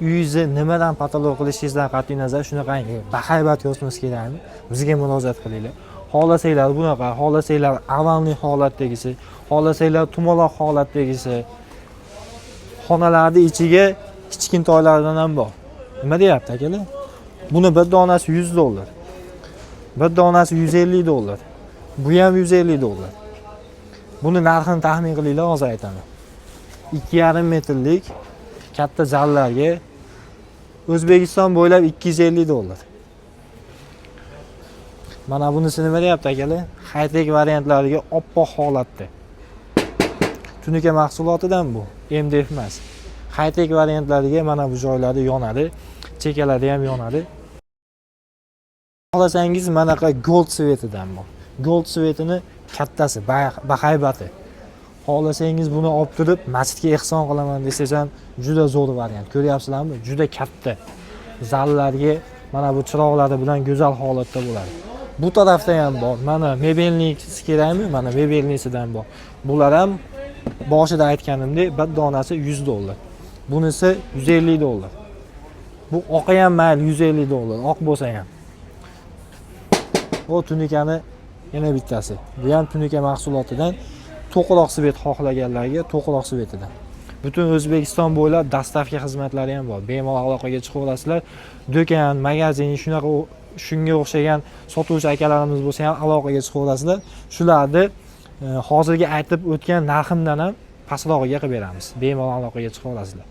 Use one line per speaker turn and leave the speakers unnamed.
Uyingizni nimadan потолок qilishingizdan qat'iy nazar, shunaqangi bahaybat yozmasi kerakmi, bizga murojaat qilinglar. Xohlasanglar bunaqa, xohlasanglar овальный holatdagisi, xohlasanglar tumaloq holatdagisi, xonalarni ichiga kichkintoylardan ham bor. Nima deyapti, akalar? Buni bir donasi 100 dollar, bir donasi 150 dollar, bu ham 150 dollar. Buni narxini taxmin qilinglar, hozir aytaman. 2,5 metrlik katta zallarga O'zbekiston bo'ylab 250 dollar. Mana bunisi nima deyapti, akalar? High-tech variantlariga oppoq holatda. Tunuka mahsulotidan bu, MDF emas. High-tech variantlariga mana bu joylari yonadi, chekkalarda ham yonadi. Xohlasangiz, manaqa gold цвет idan bu. Gold цвет ini kattasi, bahaybati. Xohlasangiz, buni olib turib masjidga ehson qilaman desangiz ham juda zo'r variant. Ko'ryapsizlarmi? Juda katta. Zallarga mana bu chiroqlari bilan go'zal holatda bo'ladi. Bu tarafda ham bor. Mana мебельный si kerakmi? Mana мебельный sidan bor. Bular ham boshida aytganimdek, bir donasi 100 dollar. Bunisi 150 dollar. Bu oqi ham mayli, 150 dollar, oq bo'lsa ham. Bu tunikani yana bittasi. Bu ham tunika mahsulotidan, to'qroq цвет xohlaganlarga to'qroq цвет idan. Butun O'zbekiston bo'ylab доставка xizmatlari ham bor. Bemalol aloqaga chiqaverasizlar. Do'kon, magazin, shunaqa shunga o'xshagan sotuvchi akalarimiz bo'lsa ham aloqaga chiqaverasizlar. Shularni hozirgi aytib o'tgan narximdan ham pastrog'iga qilib beramiz. Bemalol aloqaga chiqaverasizlar.